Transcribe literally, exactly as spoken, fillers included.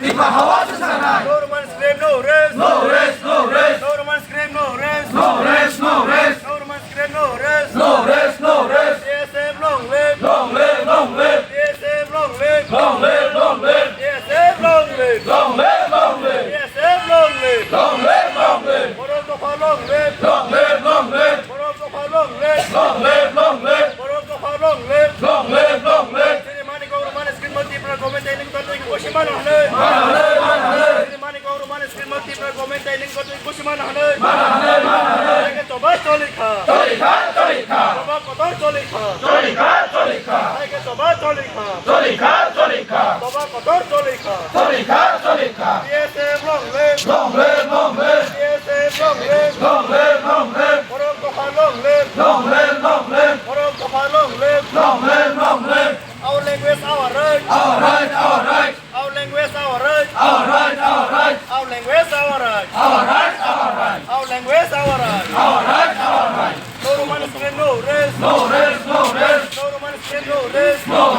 Tripura hawa se sanai. No Roman script, no rest. No rest, no rest. No Roman script, no rest. No rest, no rest. No Roman script, no rest. No rest, no rest. T S F long live. Long live, long live. T S F long live. Long live, long live. T S F long live. Long live, long live. T S F long live. Long live, long live. Borok dopha long live. Long live, long live. Borok dopha long live. Long live, long live. Borok dopha long live. Long live, long live. Chini Manik Babu Roman script no Tripura government training to twi bosi mana hwnwi. Mana hwnwi, mana hwnwi. Chini Manik Babu Roman script no Tripura government training to twi bosi mana hwnwi. Mana hwnwi, mana hwnwi. Eke choba choli kha. Choli kha, choli kha. Choba kotor choli kha. Choli kha, choli kha. Eke choba choli kha. Choli kha, choli kha. Choba kotor choli kha. Choli kha, choli kha. T S F long live. Long live, long live. T S F long live. Long live, long live. Borok dopha long live. Long live, long live. Borok dopha long live. Long live, long live. Our language, our right. Our right, our right. Our language, our right. Our right, our right. Our language, our right. Our right, our right. Our language, our right. Our right, our right. No Roman script, no rest. No rest, no rest. No Roman script, no rest. No